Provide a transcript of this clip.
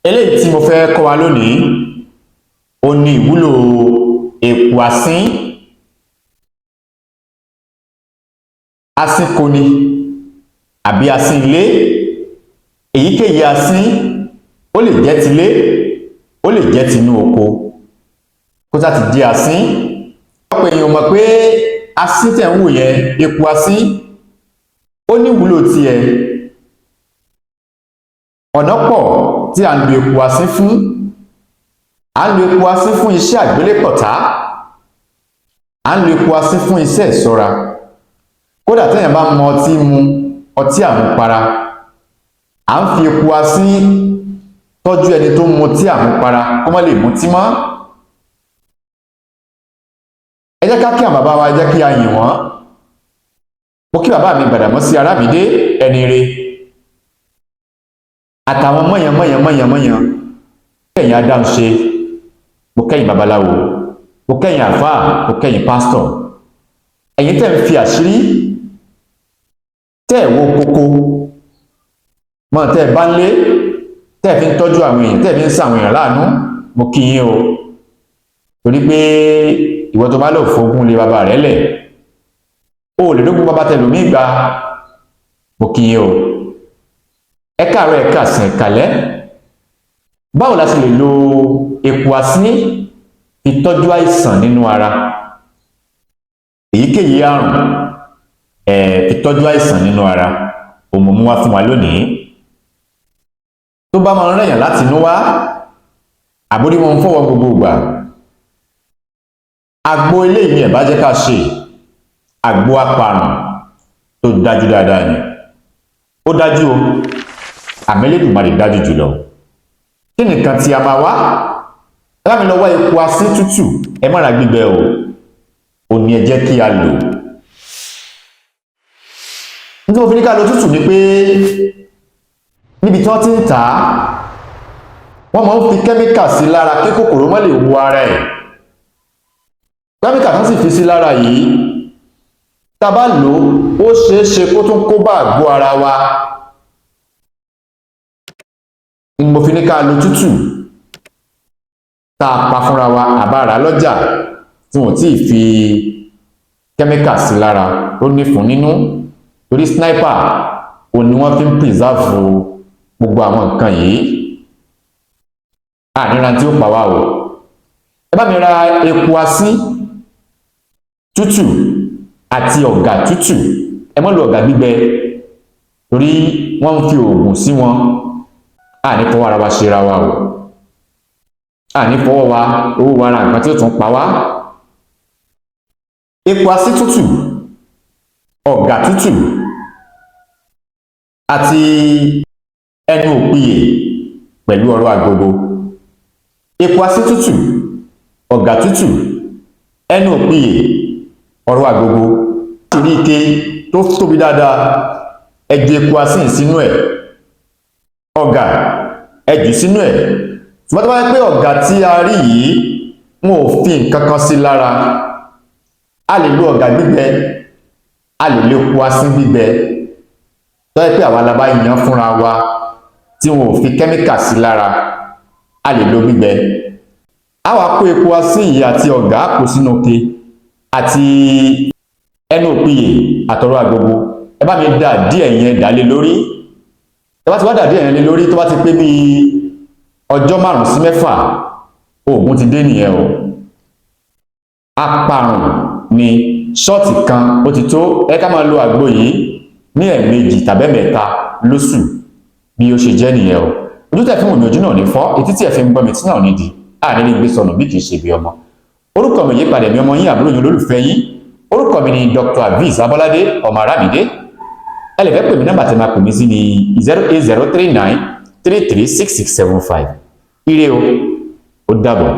Eléyìí tí mo fẹ́ kọ́ wa lónìí ó ní ìwúlò eku asín. Asín koni àbí asín ilé, èyíkéyìí asín, ó lè jẹ́ tilé, ó lè jẹ́ tinú oko, kó sá ti jẹ́ asín. Ọ̀pọ̀ èèyàn mọ̀ pé asín tẹ̀ ń wò yẹn, eku asín, ó ní ìwúlò tiẹ̀. Ọ̀nà pọ̀ tí à ń lo eku asín fún. À ń lo eku asín fún iṣẹ́ àgbélépọ̀tá, à ń lo eku asín fún iṣẹ́ ìṣọ́ra. Kódà téèyàn bá mọ ọtí mu, ọtí àmupara, à ń fi eku asín tọ́jú ẹni tó mu ọtí àmupara kó má lè mutí mọ́. Ẹ jẹ́ ká kí àwọn bàbá wa, ẹ jẹ́ kí a yìn wọ́n. Mo kí bàbá mi Gbàdàmọ́sí Arámidé, ẹni re, àtàwọn mọ̀yàn mọ̀yàn mọ̀yàn mọ̀yàn kẹ́yìn adáhunṣe, mo kẹ́yìn babaláwo, mo kẹ́yìn àfáà, mo kẹ́yìn pásítọ̀, ẹ̀yin tẹ́ ń fi àṣírí tẹ́ ẹ̀ wo kókó mọ́ tẹ́ ẹ bá ń lé, tẹ́ ẹ fi ń tọ́jú àwọn èèyàn, tẹ́ ẹ fi ń ṣàwọn èèyàn láàánú, mo kí yín o. Torí pé ìwọ tó bá lò fógún lé bàbá rẹ̀ lẹ̀, o lè dógún bàbá tẹlòmíì gbà. Mo kí yín o. Ẹ káàárọ̀, ẹ káàsán, ẹ káalẹ́. Báwo la ṣe lè lo eku asín fi tọ́jú àìsàn nínú ara, èyíkéyìí àrùn, fi tọ́jú àìsàn nínú ara? Òmùmú wá fún wa lónìí. Tó bá máa ń rẹ̀yàn láti inú wá, àbórí wọn fọwọ́ gbogbo ìgbà, àgbo eléyìí ni ẹ̀ bá jẹ́ ká ṣe. Àgbo apàrùn tó dájú dáadáa ni. Ó dájú o, àmẹ́lẹ́dùmarè dájú jùlọ. Kí nìkan tí a máa wá? Ẹ bá mi lọ wá eku asín tútù, ẹ má ra gbígbẹ o. Ò ní ẹ jẹ́ kí a lò. Nítorí mo fi ní ká lo tútù ni pé níbi tí wọ́n ti ń tà á, wọ́n máa ń fi kẹ́míkà sí lára kí kòkòrò má lè wọ ara ẹ̀. Kẹ́míkà tó sì fi sí lára yìí, tá a bá lò ó, ṣeé ṣe kó tún kó bá àgọ́ ara wa. Ni mo fi ní ká lo tútù tá a pa fúnra wa, àbára lọ́jà tí wọ́n tí ì fi kẹ́míkà sí lára tó nífun nínú, torí sniper ò ní wọ́n fi ń preserve gbogbo àwọn nǹkan yìí. Àníran tí ó pa wá o. Ẹ bá mi ra eku asín tútù àti ọ̀gà tútù. Ẹ má lo ọ̀gà gbígbẹ, torí wọ́n ń fi oògùn sí wọn. Àní fọwọ́ ara wa ṣera wa o, àní fọwọ́ wa owó wa ra nǹkan tí ó tún pa wá. Eku asín tútù, ọ̀gà tútù àti ẹnu òpiyè pẹ̀lú ọ̀rọ̀ agogo. Eku asín tútù, ọ̀gà tútù, ẹnu òpiyè, ọ̀rọ̀ agogo. Torí ike tó tóbi dáadáa, ẹ ju eku asín sínú ẹ̀, ọ̀gà ẹ jù sínú ẹ̀. Ṣùgbọ́n tó bá yẹ pé ọ̀gà tí a rí yìí, wọn ò fi nǹkan kan sí lára, a lè lo ọ̀gà gbígbẹ, a lè lo eku asín gbígbẹ. Tó yẹ pé àwa la bá yan fúnra wa tí wọn ò fi kẹ́míkà sí lára, a lè lo gbígbẹ. A wá kó eku asín yìí àti ọ̀gá kó sínú ike àti ẹnu òpiyè àtọ̀rọ̀ agogo. Ẹ bá mi dà díẹ̀ yẹn dà lé lórí. Ẹ bá ti wá dà díẹ̀ yẹn lé lórí, tó bá ti pé bí ọjọ́ 5 sí 6, oògùn ti dé nìyẹn o. Apàrùn ni ṣọ́ọ̀tì kan ó ti tó. Ẹ ká máa lo àgbo yìí ní ẹ̀ẹ̀mejì tàbẹ́mẹ̀ta lóṣù. Bí ó ṣe jẹ́ nìyẹn o. Ojú tẹ̀ fún òmì ojú náà ní fọ́, etí tí ẹ̀ fi ń gbọ́ mi tí náà ní di àní ní gbé sọnù bí kìí ṣe bí ọmọ. Orúkọ mi yí padà, mi ọmọ yín, àbúrò yín, olólùfẹ́ yín. Orúkọ mi ni Dr. Aviz Abolade ọmọ Arámidé. Ẹ lè fẹ́ pè mí, nọ́mbà tí máa pè mí sí ní 08039336675. Ire o, ó dàbọ̀.